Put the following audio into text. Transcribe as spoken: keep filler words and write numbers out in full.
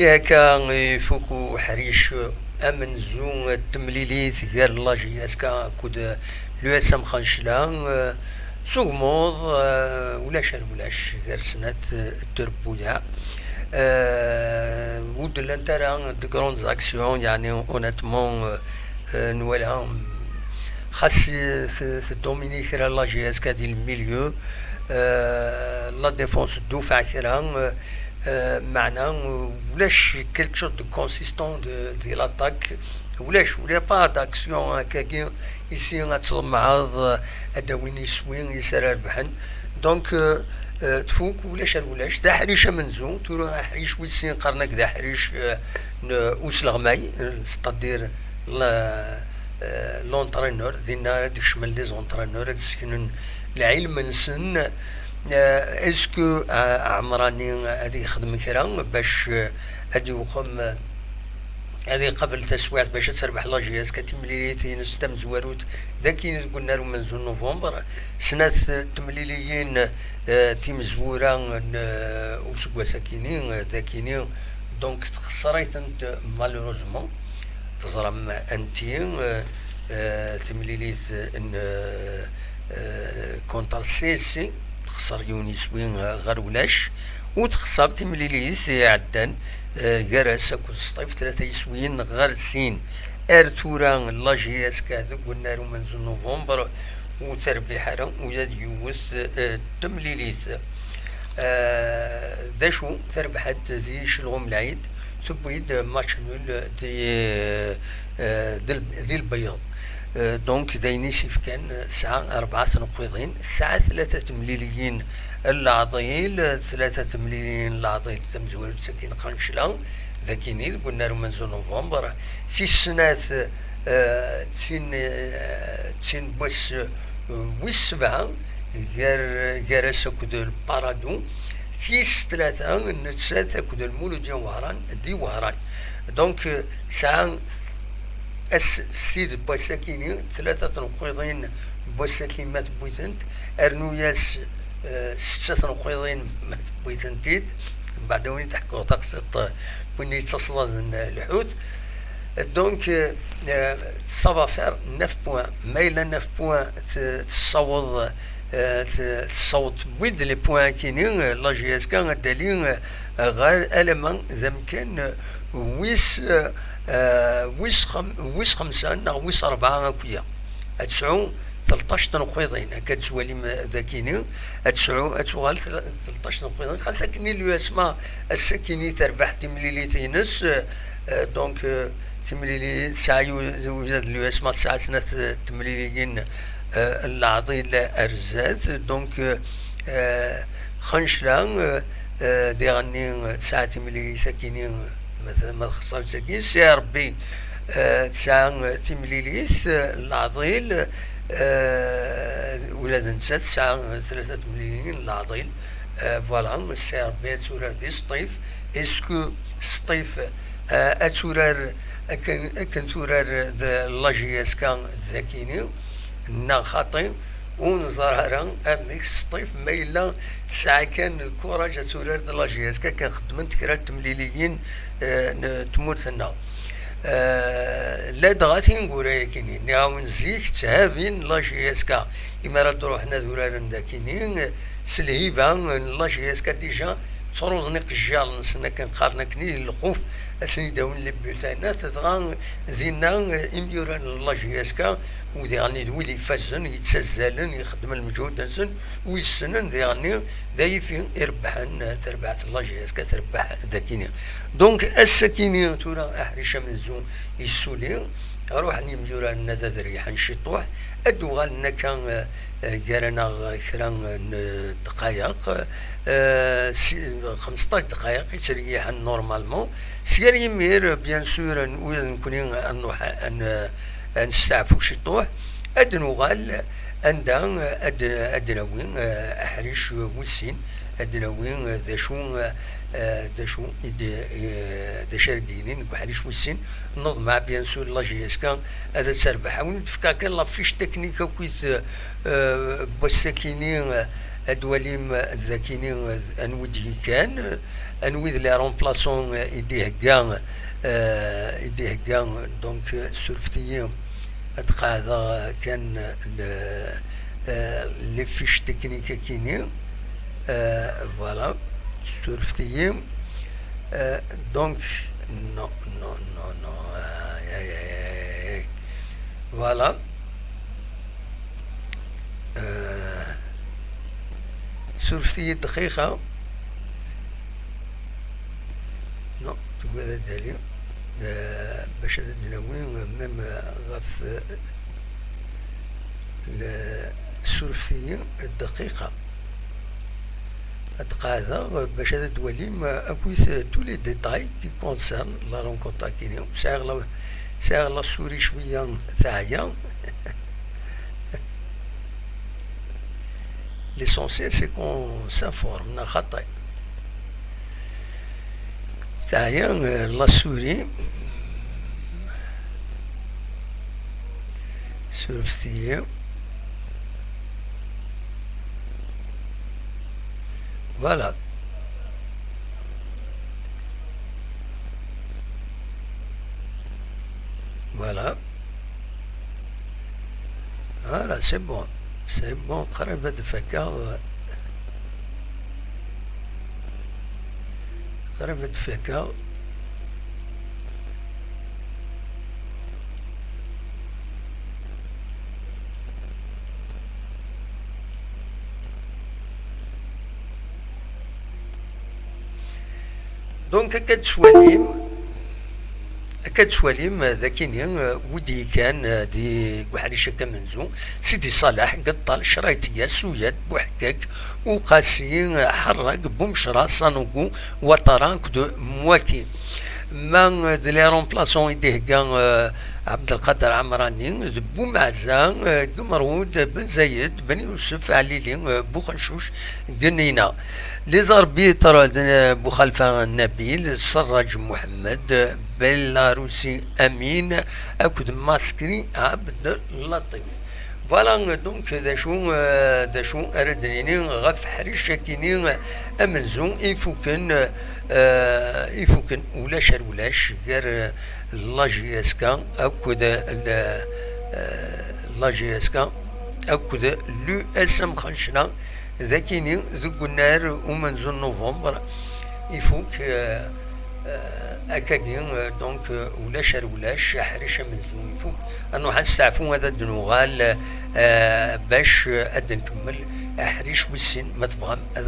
Akka ifuk uḥric amenzu n temlilit gar la J S K akked l'U S M Xancla, s ugmuḍ, ulac ar ulac, gar snat trebbuyaɛ. Ur d-llant ara de grandes actions, yeɛni, honnêtement, nwala xas tdomini kra la J S K di le milieu, la défense tdufaɛ kra, meɛna ulac quelque chose de consistant di l'attaque, ulac, ulac pas d'action akkagi isi ad tḍemɛeḍ ad d-awin iswi is ara rebḥen. Donc tfuk, ulac ar ulac, d aḥric amenzu. Tura aḥric wis sin qqaren-ak d aḥric n usleɣmay, c'est-à-dire l'entraîneur, dinna ara d-kecmen les entraîneurs, ad d-seknen lɛilm-nsen. Est-ce que Ɛemrani ad yexdem kra bac ad yewxem, ad iqabel taswiɛt bac ad terbeḥ la J S K timlilit-ines tamezwarut dagi deg unnar umenzu n November? Snat temliliyin timezwura n useggas akini, dagini, donc txesser-itent malheureusement. Teẓram anti timlilit n contre C S C, texser yiwen iswi ɣer ulac, u texser timlilit iɛeddan gar-as akked Sṭif, tlata iswiyen ɣer sin. Ar tura la J S K deg unnar umenzu n November ur terbiḥ ara ula d yiwet temlilit. D acu, terbeḥ-d di Celɣum Lɛid, tewwi-d match nul di, di, di Lbeyyeḍ. Donc d ayen i s-ifkan tesɛa rebɛa tneqqiḍin, tesɛa tlata temliliyin n leɛḍil, tlata temliliyin n leɛḍil tamezwarut-agi n Xancla, dagini deg unnar umenzu n November, tis snat d tin, d tin n wass wis sebɛa, gar, gar-as akked Lparadu, tis tlata nettat akked Lmuludya Wehran di Wehran. Donc tesɛa ass s tid n wass-akini, tlata tneqqiḍin n wass-aki ma tewwi-tent, rnu-yas setta tneqqiḍin ma tewwi-tent-id, mbeɛd a wen-d-ḥkuɣ taqsiṭ n win yettaṣḍaden lḥut. Donc ça va faire neuf points. Ma yella neuf points, tessaweḍ, tessaweḍ tewwi-d les points akini, la J S K ad d-tali ɣer alamma d amkan wis, wis xem-, wis xemsa neɣ wis rebɛa akya. Ad tesɛu tleṭṭac tneqqiḍin, akka ad tettwalim dagini, ad tesɛu, ad tuɣal tleṭṭac tneqqiḍin, xas akken i l'U S M A ass-akini terbeḥ timlilit-ines, donc timlilit tesɛa yu-, ula d l'U S M A tesɛa snat temliliyin n leɛḍil ar zdat, donc Xancla diɣenni tesɛa timlilit akini, ma txeṣṣer-itt-agi, si Rebbi tesɛa timlilit n leɛḍil, ula d nettat tesɛa tlata temliliyin n leɛḍil. Voilà, si Rebbi ad turar di Sṭif. Est-ce que Sṭif ad turar akken, akken turar d la J S K dagini, neɣ xaṭi? Ur neẓri ara amek Sṭif, ma yella tesɛa kan lkuraj ad turar d la J S K, akken xeddment kra n temliliyin n tmurt-nneɣ. Ladɣa tineggura-yakini, nniɣ-awen zik tthabin la J S K, imi ara d-ruḥen ad uraren dagini, s lhiba n la J S K, déjà ttruẓen iqejjaren-nsen, akken qqaren akken, i lxuf, ad sen-id-awin les bulletins, dɣa dinna imyura n la J S K, u diɣen d wid ifazen, yettazzalen, ixeddmen lmeǧhud-nsen, u yessnen diɣenni d ayifi irebḥen, terbaɛt n la J S K terbeḥ dagini. Donc ass-akini tura aḥric amenzu yessuli, ruḥen yimyura-nni ad reyḥen ciṭuḥ, ad d-uɣalen akka, eh, gar-aneɣ kra n ddqayeq, eh, si-, xmesṭac ddqayeq i ttreyyiḥen normalement. Sya ar yimir, bien sûr, n-, ula d nekkni ad nruḥ ad n-, ad nesteɛfu ciṭuḥ, ad d-nuɣal anda ad d-, ad d-nawi, eh, aḥric wis sin, ad d-nawi, eh, d acu, eh, d acu i d, eh, d acu ara d-yinin deg uḥric wis sin. Neḍmeɛ, bien sûr, la J S K ad terbeḥ. A wen-d-fkeɣ kan la fiche technique akkit, eh, n wass-akini, eh, Ad walim dagini anwi d-yekkan, anwi d les remplaçants i d-ihegga, eh, i d-ihegga, donc, surfet-iyi ad qeɛdeɣ kan le, eh, les fiches techniques akini, eh, voilà, surfet-iyi, eh, donc, non, non, non, non, aïe, aïe, aïe, aïe, aïe. Voilà. Euh, surfet-iyi dqiqa. Non, tugad ad d-ali. Euh, bac ad d-nawi, même, euh, ɣef, euh, le, surfet-iyi dqiqa. Ad qeɛdeɣ bac ad d-twalim, euh, akkit, euh, tous les détails qui concernent la rencontre akini. Sɛiɣ la, sɛiɣ la souris cwiya teɛya. L'essentiel, c'est qu'on s'informe, neɣ xaṭi. Teɛya, euh, la souris. Surfet-iyi. Voilà. Voilà. Voilà, c'est bon. C'est bon, qrib ad fakeɣ. Qrib ad fakeɣ. Donc, akka d-twalim, akka d-twalim, eh, d akini, eh, wi d-yekkan, eh, di uḥric akka amenzu, Sidi Ṣaleḥ, Geṭṭal, Craytiya, Suyat, Buḥkak, Uqasi, eh, Ḥerrag, Bumecra, Sanugu, Watara akked Mwaki. Ma, eh, d les remplaçants i d-ihegga, eh, Ɛebdelqader Ɛemrani, d Bumeɛza, eh, Gemrud, Ben Zayed, Ben Yusef, Ɛlili, eh, Buxencuc, Genina. Les arbitres, eh, Buxalfa Nabil, Serraǧ Muḥemmed, Belarusi Amin, akked Maskri Ɛebd Laṭif. Voilà, donc, d acu, eh, d acu ara d-nini ɣef ḥric akini amenzu ifuken, eh, ifuken ulac ar ulac gar, eh, la J S K akked, eh, la J S K akked l'U S M Xencna, d akini deg unnar umenzu n November ifuk, eh, eh, akkagi, eh, donc, eh, ulac ar ulac, aḥric amenzu ifuk. Ad nruḥ ad nesteɛfu, ad d-nuɣal, eh, bac, eh, ad nkemmel aḥric wis sin, ma tebɣam ad